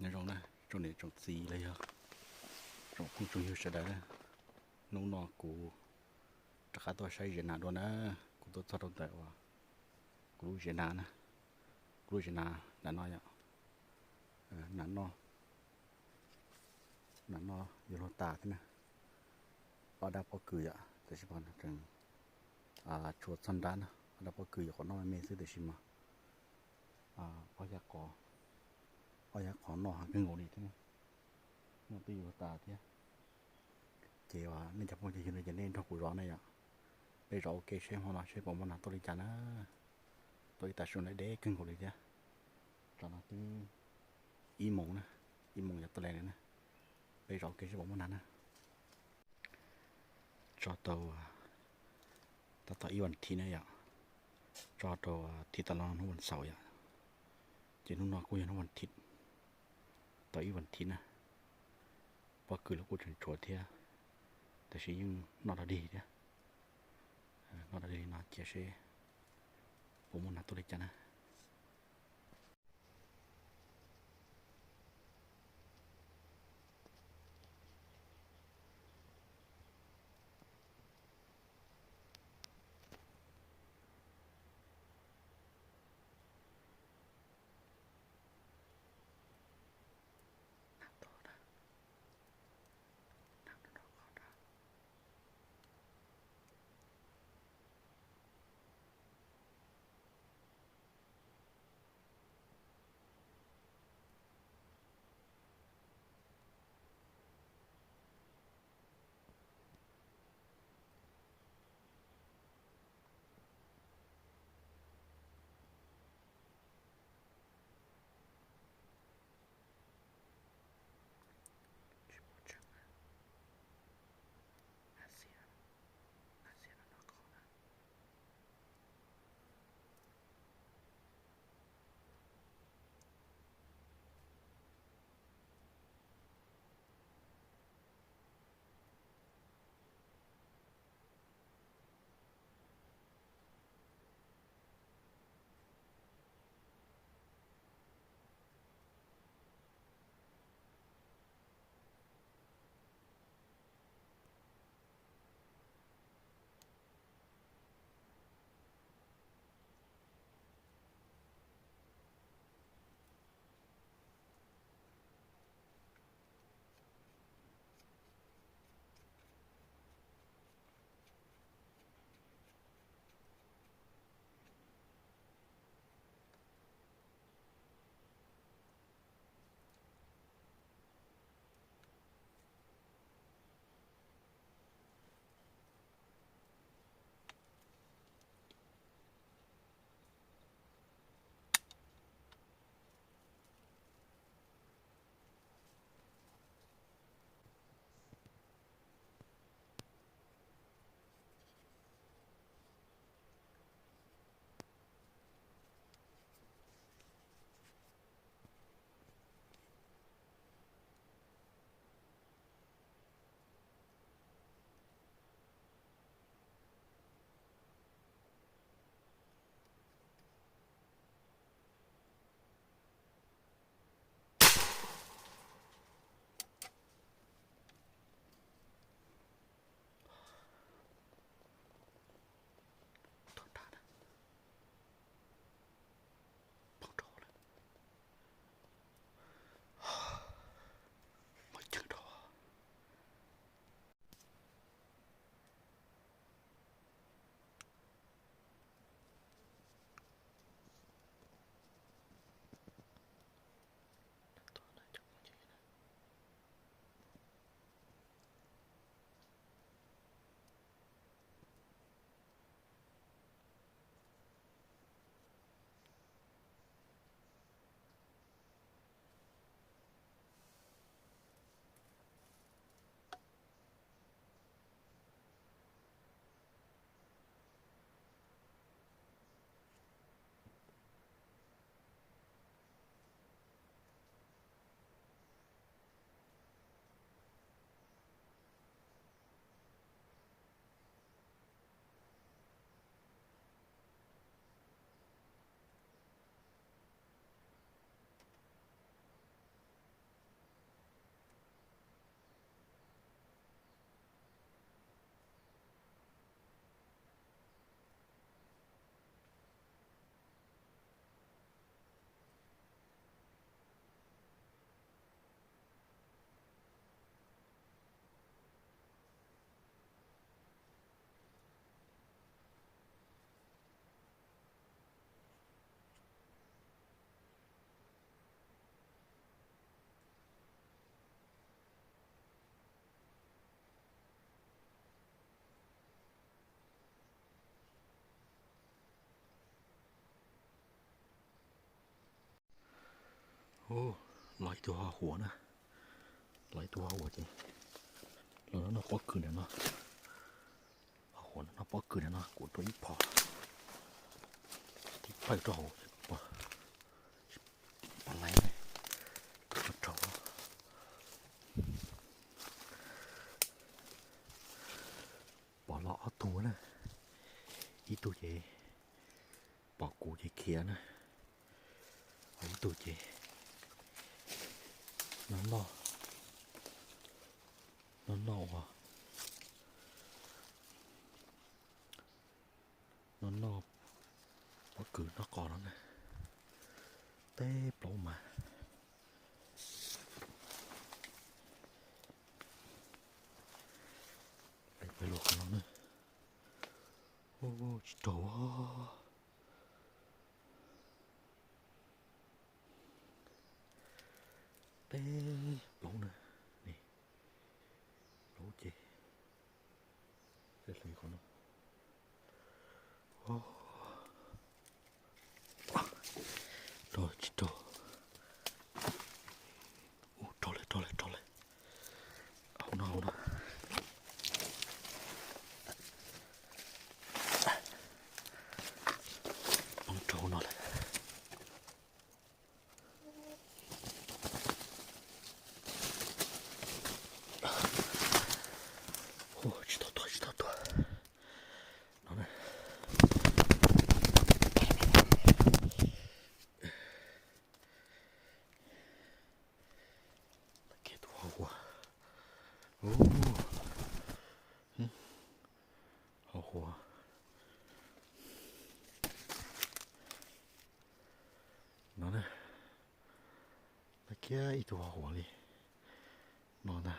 Nyob zoo na tsoom niam tsoom txiv los yog tsoom phooj tsoom ywg sawv daws na, hnub no kuv rov qab tuaj saib ziab nas dua na. Kuv tuaj txog rau ntawm uas kuv lub ziab nas na, kuv lub ziab nas nram no yom, nas no, nas no yuav luag tas thiab na. Ob dab pob kws yom, tiam sis mas tseem tshuav txog nrab na, ob dab pob kws yuav qhov noj me me xwb tiam sis mas ob, ob yam qhov noj heev kawg nkaus li thiab, noj twb yuav luag tas thiab. Ces nej cov phooj cov ywg no ces nej nrog kuv zov na yom, peb zov ua ke seb hmo no seb puas muaj nas tuaj li cas na. Tuaj ib tag su na deb kawg nkaus li thiab. Tsam no twb ib moos na, ib moos yuav tuaj li na, peb zov ua ke seb puas muaj nas na. Tso tau, tab tom ib vas thiv na yom, tso rau thiv tas los hnub vas xaum yom, ces hnub no kuj yog hnub vas thiv, tau ib vas thiv na, pob kws los kuj tseem tshuav thiab, tiam sis yeej noj dog dig thiab. Noj dog dig li no cia seb puas muaj nas tuaj li cas na. Los ib tug ho huam na, los ib tug ho huam ces los noj pob kws ntawm no. Ho huam noj pob kws ntawm no kuv rau ib phom tib plawg rau hauv, pom laiv, rau rau. Pom los ob tug na, ib tug ces pom kuv ces khiav na, ho ib tug ces noj noj, noj noj ua, noj noj pob kws noj qos no na, teb plaub mas. Peb luag qhov no na, tsis raug. Teb plaub na, plaub ces hle qhov no. Raug tsis raug? Ua raug lawm, raug lawm, raug lawm. Hauv no, hauv no. Poob rau hauv no lawm. Tsis tau tuag, tsis tau tuag. No na. Kiag tus hauv huam. Hauv huam. No na. Nag kiag ib tug hauv huam li no ntag.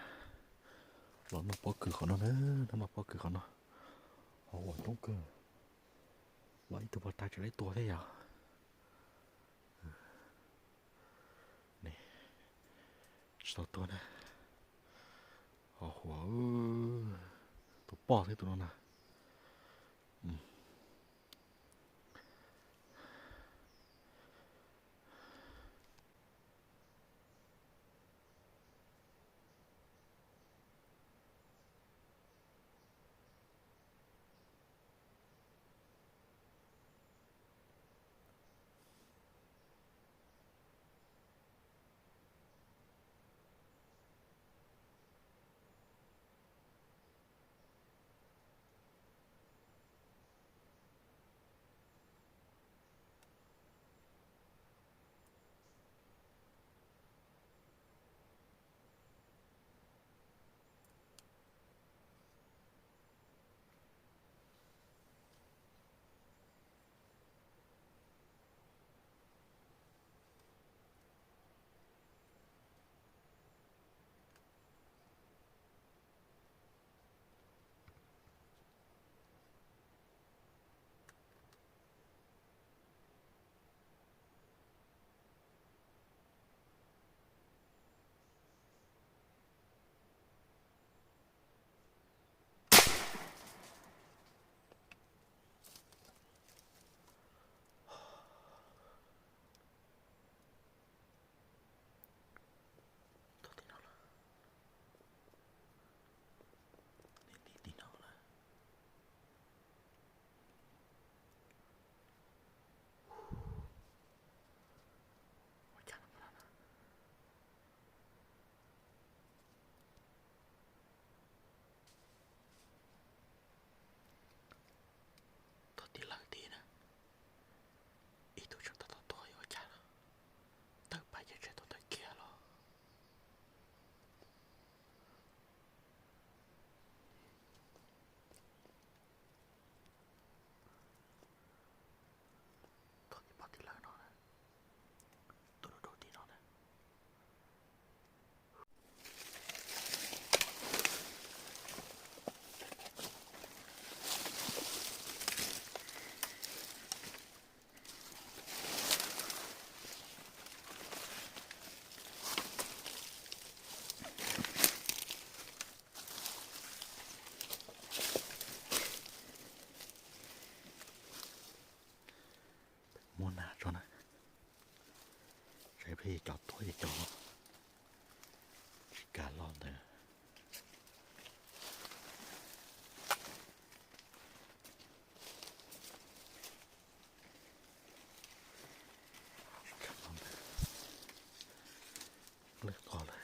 Los noj pob kws qhov no na, noj noj pob kws qhov no. Hauv huam coob kawg. Los ib tug pog tag tseem laib tua thiab yog. Tsis tau tuag na. Hauv huam, tus poj thiab tus no na. Lawg qos lawm.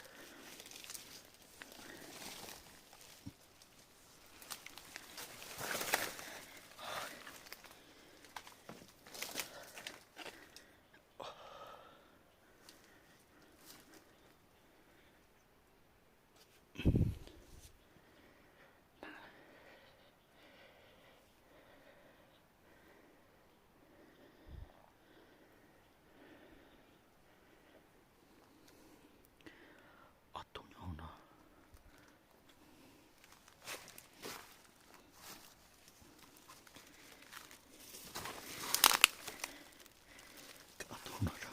Ob tug nyob hauv no. Ob tug no tso.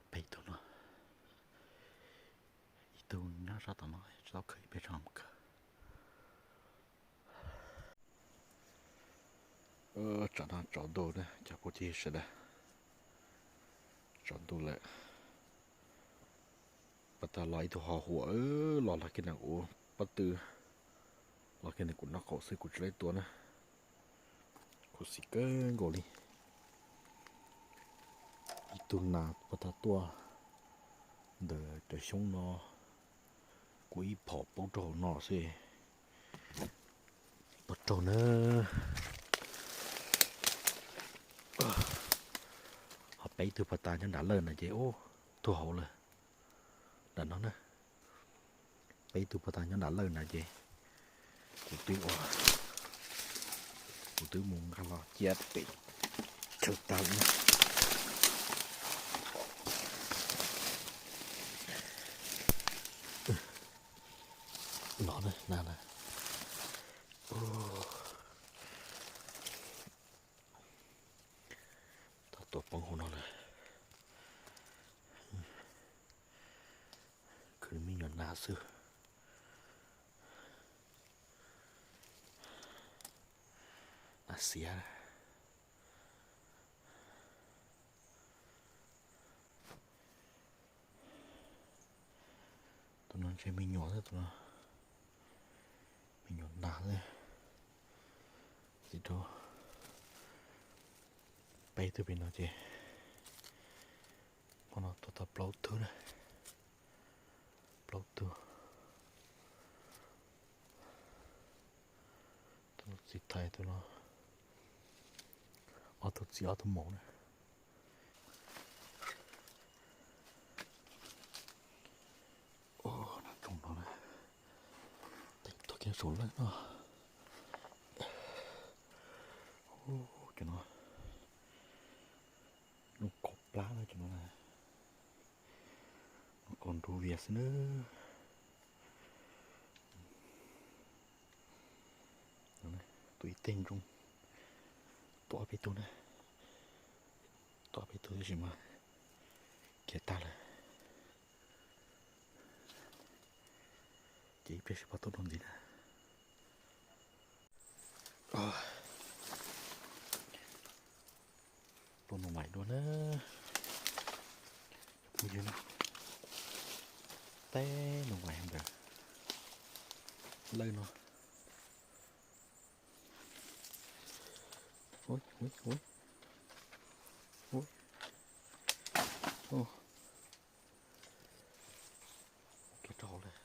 Peb tug no, ib tug nyob sab tom no tsis tau khaws, ib peb tsob mus khaws. Tsam no tsaus ntuj na cov phooj ywg sawv daws, tsaus ntuj lawm. Pas tas los ib tug ho huam los, los kiag ntawm kuv pob tw, los kiag ntawm kuv nraub qaum xwb, kuv tsis tau tua na. Khuv xim kawg nkaus li. Ib tug nas pas tas tuaj ntawm cov xyoob no, kuv ib phom poob rau hauv no xwb. Pov raug na. Ho peb tug pas tas nyob nram lawj na ces ub, tuag hauv lawm. Nram no na, peb tug pas tas nyob nram lawj na ces kuv twb ua, kuv twb mus nqa los cia pem chaw tag lawm. No na, na na. Tau tuaj poob hauv no lawm. Khwv me nyuam nas xwb. Nas xiav. Tus no ntshe me nyuam xwb, tus no me nyuam nas xwb. Txiv rau peb tug pem no ces hmo no tuaj tau plaub tug na, plaub tug. Tus no txiv thaiv, tus no ob tug txiv ob tug maum na. Nas tsoom no na, tuaj kiag saum lawj no. Cov no, noj kaus plab na cov no na, noj kaus nrug vias xwb na. Tus ib teg ntsoog, tuaj ob peb tug na, tuaj ob peb tug tab sis mas khiav tag lawm. Ces ib pliag sib pab tuaj dua ntxiv na. Tuaj noo vais dua na. Phooj ywg na, teb noo vais ntawd, lawj no. Kiag rau hauv lawm.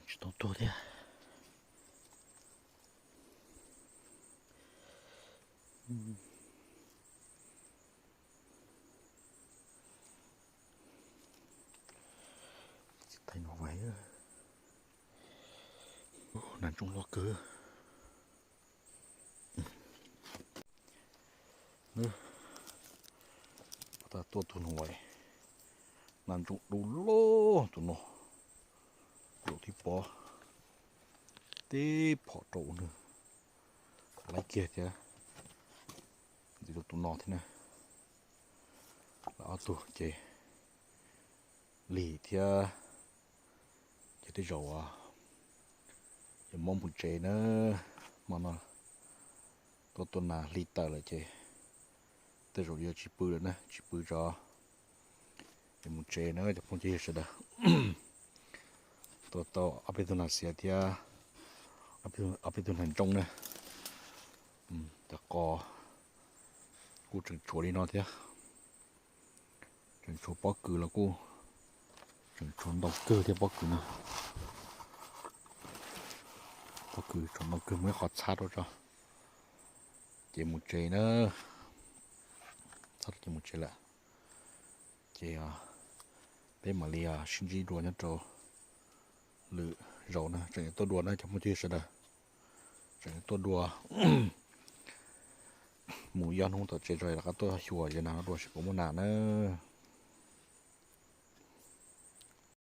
Tsis tau tuag thiab. Txiv thaiv noo vais, nas ntsoog loj kawg. Tas tuaj tus noo vais, nas ntsoog du lug tus no, zaum thib pov, tib phom rau nws, Laib kiag thiab, ntxiv rau tus no thiab na. Lawv ob tug ces Lis thiab ces tej zaum yuav muab mus tsev na. Hmo no tuaj tua nas hli tawm lawm ces tej zaum yuav tsis pw lawm na, tsis pw tso, yuav mus tsev na cov phooj ywg sawv daws. Tua tau ob peb tug nas xiav thiab ob peb tug nas ntsooj na. Cov qos kuj tseem tshuav li no thiab. Tseem tshuav pob kws los kuj tseem tshuav ntau kawg thiab pob kws no. Pob kws tshuav ntau kawg, muab ib qho txhab rau tso ces mus tsev na. Txhab rau ces mus tsev lawm. Ces peb mam li sib ntsib dua nyob rau lwm zaus na, tseem yuav tuaj dua na cov phooj ywg sawv daws. Tseem yuav tuaj dua mus ib ob hnub tom tsev tso rov qab tuaj xyuas zes nas no dua seb puas muaj nas na.